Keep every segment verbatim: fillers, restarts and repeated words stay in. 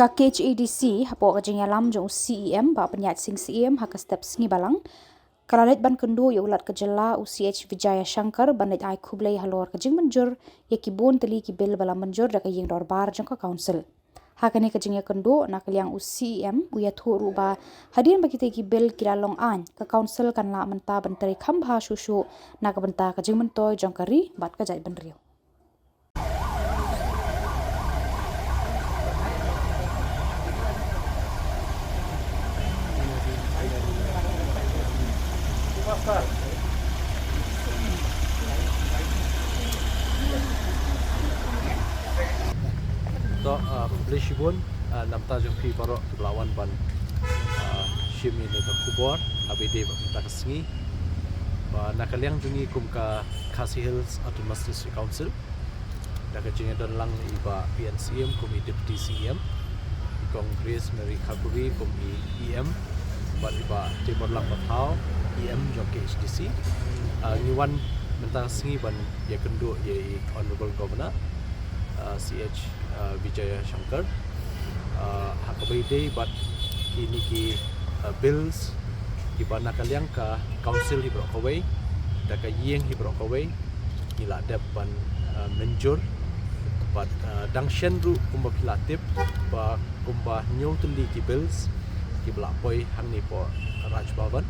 Ka KHADC, hapoh ka jingïalam jong u CEM Bah Pynïaid Singh Syiem ha ka step sngi Balang, ka la leit ban kynduh ïa u Lat ka jylla u C H Vijayashankar ban leit ai khublei halor ka jingmynjur ïa ki bun tylli ki bill ba la mynjur da ka ïing dorbar jong ka Council. Ha kane ka jingïakynduh na ka liang u CEM u ïathuh ruh ba hadien ba kita ki bill ki la long aiñ, ka Council kan lah mynta ban trei kham bha shuh shuh na ka bynta ka jingmyntoi jong ka ri bad ka jaitbynriew. To, ah, khublei shibun, ah, na bynta jong phi baroh kiba la wan ban, ah, shim ïa kane ka khubor ha kaba ïadei bad kata ka sngi. Ba na ka liang jong ngi kum ka Khasi Hills Autonomous District Council, da ka jingïadon lang i Bah P N Syiem kum i Deputy CEM, i Kong Grace Mary Kharkuri kum i EM, bad i Bah Timurlak Bathaw, EM jong KHADC. Ah, ngi wan mynta ka sngi ban ïakynduh ïa i Honourable Governor, ah, C H, ah, Vijayashankar, ah, ha kaba ïadei bad kine ki, ah, bills kiba na ka liang ka Council hi baroh kawei, da ka ïing hi baroh kawei, ki la dep ban, ah, mynjur. Bad, ah, dang shen ruh kumba phi la tip ba kumba hynñiew tylli ki bills kiba la poi hangne hapoh Raj Bhavan,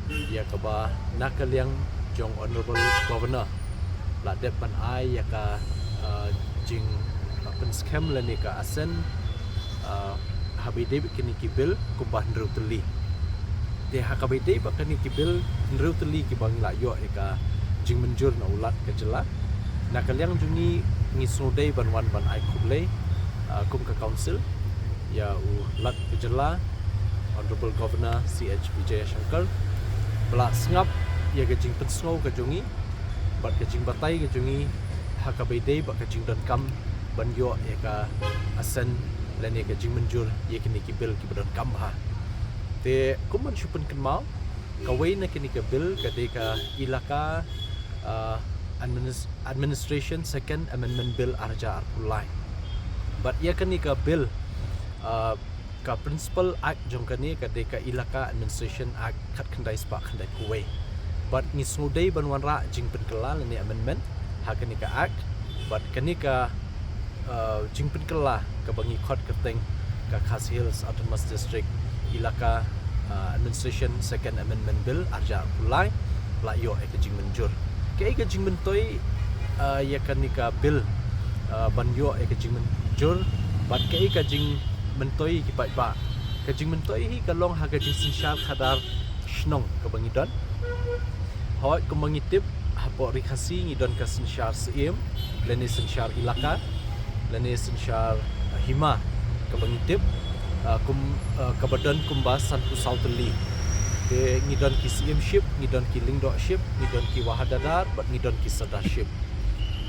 ïa kaba na ka liang jong Honourable Governor la dep ban ai ïa ka, ah, jing, ah, pynskhem lane ka assent, ah, ha kaba ïadei bad kine ki bill kumba hynriew tylli. Te ha kaba ïadei bad kine ki bill hynriew tylli kiba ngi la ïoh ïa ka jingmynjur na u Lat ka jylla, na ka liang jong ngi ngi sngewdei ban wan ban ai khublei, ah, kum ka Council ïa u Lat ka jylla, Honourable Governor C H Vijayashankar, ba la sngap ïa ka jingpynsngew ka jong ngi bad ka jingbatai ka jong ngi ha kaba ïadei bad ka jingdonkam ban ïoh ïa ka assent lane ka jingmynjur ïa kine ki bill kiba donkam bha. Te kum ban shu pynkynmaw, kawei na kine ki bill ka dei ka Elaka, ah, Adminis-, Administration Second Amendment Bill ar hajar arphew lai. Bad ïa kane ka bill, ah, ka Principal Act jong kane ka dei ka Elaka Administration Act khatkhyndai spah khyndaiphew wei. Bad ngi sngewdei ban wanrah jingpynkylla lane amendment ha kane ka Act. Bad kane ka, ah, jingpynkylla kaba ngi khot kyrteng ka Khasi Hills Autonomous District Elaka, ah, Administration Second Amendment Bill ar hajar arphew lai la ïoh ïa ka jingmynjur. Kaei ka jingmyntoi, ah, ïa kane ka bill, ah, ban ïoh ïa ka jingmynjur, bad kaei ka jingmyntoi ki paidbah? Ka jingmyntoi hi ka long ha ka jingsynshar khadar shnong kaba ngi don. Hooid, kumba ngi tip, hapoh Ri Khasi ngi don ka synshar Syiem lane synshar Elaka lane synshar, ah, Hima kaba ngi tip, ah, kum, ah, kaba don kumba sanphew saw tylli. Te ngi don ki Syiemship, ngi don ki Lyngdohship, ngi don ki Wahadadar bad ngi don ki Sardarship.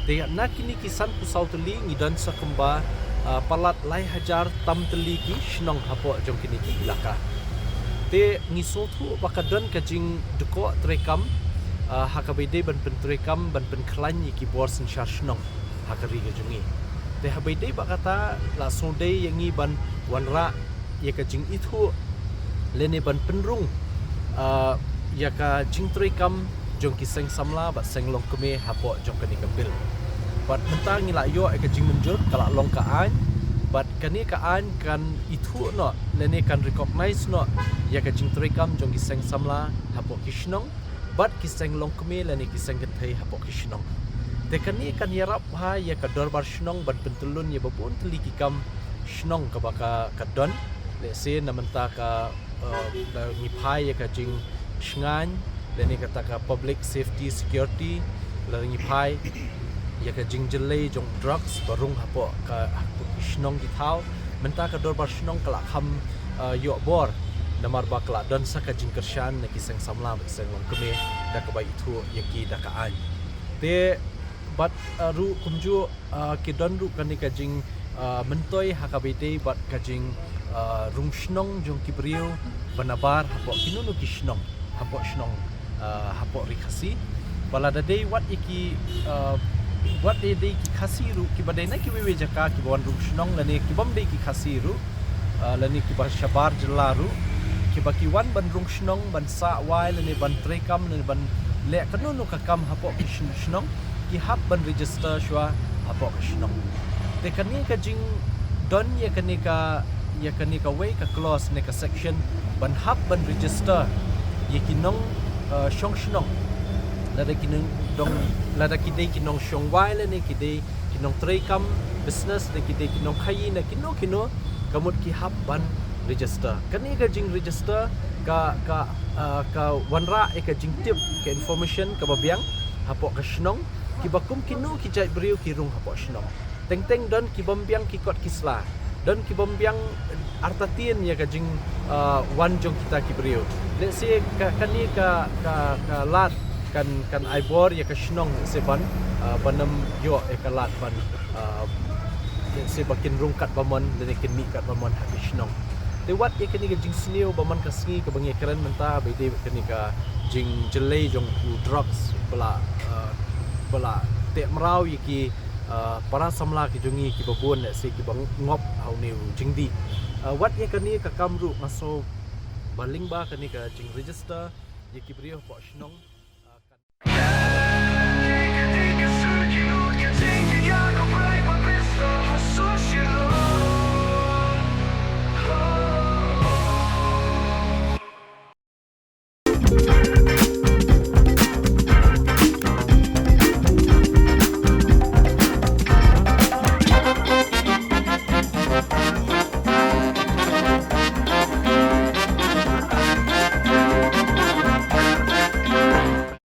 Te na kine ki sanphew saw tylli ngi don sa kumba, ah, palat lai hajar tam tylli ki shnong hapoh jong kine ki Elaka. Te ngi sngewthuh ba ka don ka jingdkoh treikam, ah, ha kaba ïadei ban pyntreikam ban pynkhlaiñ ïa ki bor synshar shnong ha ka ri ka jong ngi. Te ha kaba ïadei bad kata la sngewdei ïa ngi ban wanrah ïa ka jingithuh lane ban pynrung, ah, ïa ka jingtreikam jong ki seng samla bad seng longkmie hapoh jong kane ka bill. Bad mynta ngi la ïoh ïa ka jingmynjur, ka la long ka aiñ, bad kane ka aiñ kan ithuh noh lane kan recognize noh ïa ka jingtreikam jong ki seng samla hapoh ki shnong bad ki seng longkmie lane ki seng kynthei hapoh ki shnong. Te kane kan ïarap bha ïa ka dorbar shnong ban pyntyllun ïa ba bun tylli ki kam shnong kaba ka, ka don. Lehse na mynta ka, eh, ngi phai ïa ka jingshngaiñ lane kata ka public safety security, lane ngi phai ïa ka jingjyllei jong drugs ba rung hapoh ka, hapoh ki shnong ki thaw. Mynta ka dorbar shnong ka la kham, eh, ïoh bor namar ba ka la don sa ka jingkyrshan na ki seng samla bad ki seng longkmie da kaba ithuh ïa ki da ka aiñ. Te bad, eh, ruh kumjuh, ah, ki don ruh kane ka jing, ah, myntoi ha kaba ïadei bad ka jing, ah, rung shnong jong ki briew ba nabar hapoh kino kino ki shnong, hapoh shnong, ah, hapoh Ri Khasi. Ba lada dei wat ïa ki, ah, wat ïa dei ki Khasi ruh kiba dei na kiwei kiwei jaka kiba wan rung shnong lane kibym dei ki Khasi ruh, lane kiba shabar jylla ruh, kiba ki wan ban rung shnong, ban sah wai lane ban treikam lane ban leh kano kano ka kam hapoh ki shnong, ki hap ban register shuwa hapoh ka shnong. Te kane ka jingdon ïa kane ka ïa kane kawei ka clause ne ka section ban hap ban register ïa ki nong shong shnong, lada ki nong dong, lada ki dei ki nongshong wai lane ki dei ki nongtreikam business ne ki dei ki nongkhaïi ne kino kino, ka mut ki hap ban register. Kane ka jingregister ka ka ka wanrah ïa ka jingtip, ka information kaba biang hapoh ka shnong, kiba kum kino ki jait briew ki rung hapoh shnong. Teng teng don kibym biang ki kot ki sla, don kibym biang artatien ïa ka jingwan jong kita ki briew. Lehse ka kane ka ka ka lad kan kan ai bor ïa ka shnong lehse ban ban ym ïoh ïa ka lad ban lehse ba kin rung katba mon lane kin mih katba mon ha ki shnong. Te wat ïa kane ka jingsniew ba man ka sngi kaba ngi kren mynta ba ïadei bad kane ka jingjyllei jong u drugs ba la ba la teh mraw ïa ki para samla ki jong ngi kiba bun lehse kiba ngop ha une u jingdih. Wat ïa kane ka kam ruh nga sngew ba lyngba kane ka jingregister ïa ki briew hapoh shnong.